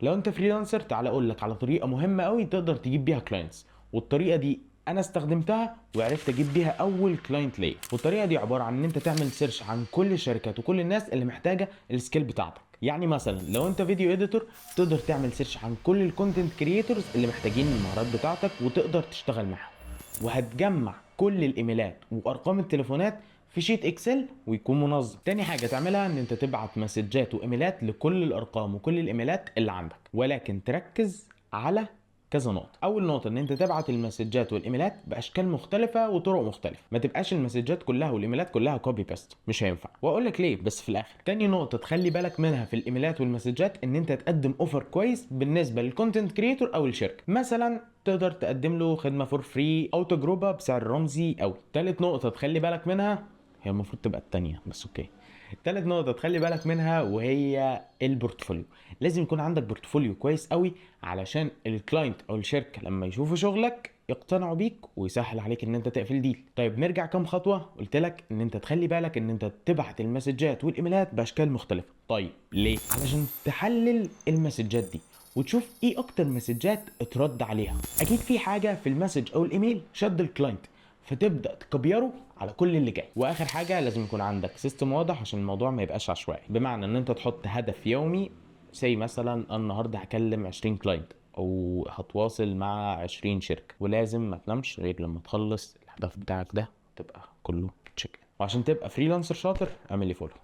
لو انت freelancer، تعال اقول لك على طريقه مهمة قوي تقدر تجيب بيها clients. والطريقة دي انا استخدمتها وعرفت اجيب بيها اول client ليا. والطريقة دي عبارة عن ان انت تعمل search عن كل الشركات وكل الناس اللي محتاجه ال skill بتاعتك. يعني مثلا لو انت video editor، تقدر تعمل search عن كل ال content creators اللي محتاجين المهارات بتاعتك وتقدر تشتغل معاهم، وهتجمع كل الايميلات وارقام التليفونات في sheet Excel ويكون منظم. تاني حاجة تعملها ان انت تبعت مسجات وايميلات لكل الارقام وكل الايميلات اللي عندك، ولكن تركز على كذا نقطة. أول نقطة إن أنت تبعت المسجات والإيميلات بأشكال مختلفة وطرق مختلفة، ما تبقاش المسجات كلها والإيميلات كلها copy paste، مش هينفع، وأقول لك ليه بس في الآخر. تاني نقطة تخلي بالك منها في الإيميلات والمسجات إن أنت تقدم offer كويس بالنسبة لل content creator أو الشركة، مثلا تقدر تقدم له خدمة for free أو تجربة بسعر رمزي أوي. تالت نقطة تخلي بالك منها، هي المفروض تبقى التانية بس okay. تالت نقطة تخلي بالك منها وهي ال portfolio. لازم يكون عندك portfolio كويس قوي علشان ال client او الشركة لما يشوفوا شغلك يقتنعوا بيك ويسهل عليك ان انت تقفل deal. طيب، نرجع كام خطوة. قلت لك ان انت تخلي بالك ان انت تبعت المسجات والايميلات باشكال مختلفة. طيب ليه؟ علشان تحلل المسجات دي وتشوف ايه اكتر مسجات اترد عليها. اكيد في حاجة في ال message او الايميل شد ال client، فتبدا تكبيره على كل اللي جاي. واخر حاجه، لازم يكون عندك system واضح عشان الموضوع ما يبقاش عشوائي، بمعنى ان انت تحط هدف يومي، say مثلا النهارده هكلم 20 client او هتواصل مع 20 شركه، ولازم ما تنامش غير لما تخلص الهدف بتاعك ده، تبقى كله check. وعشان تبقى freelancer شاطر اعمل لي follow.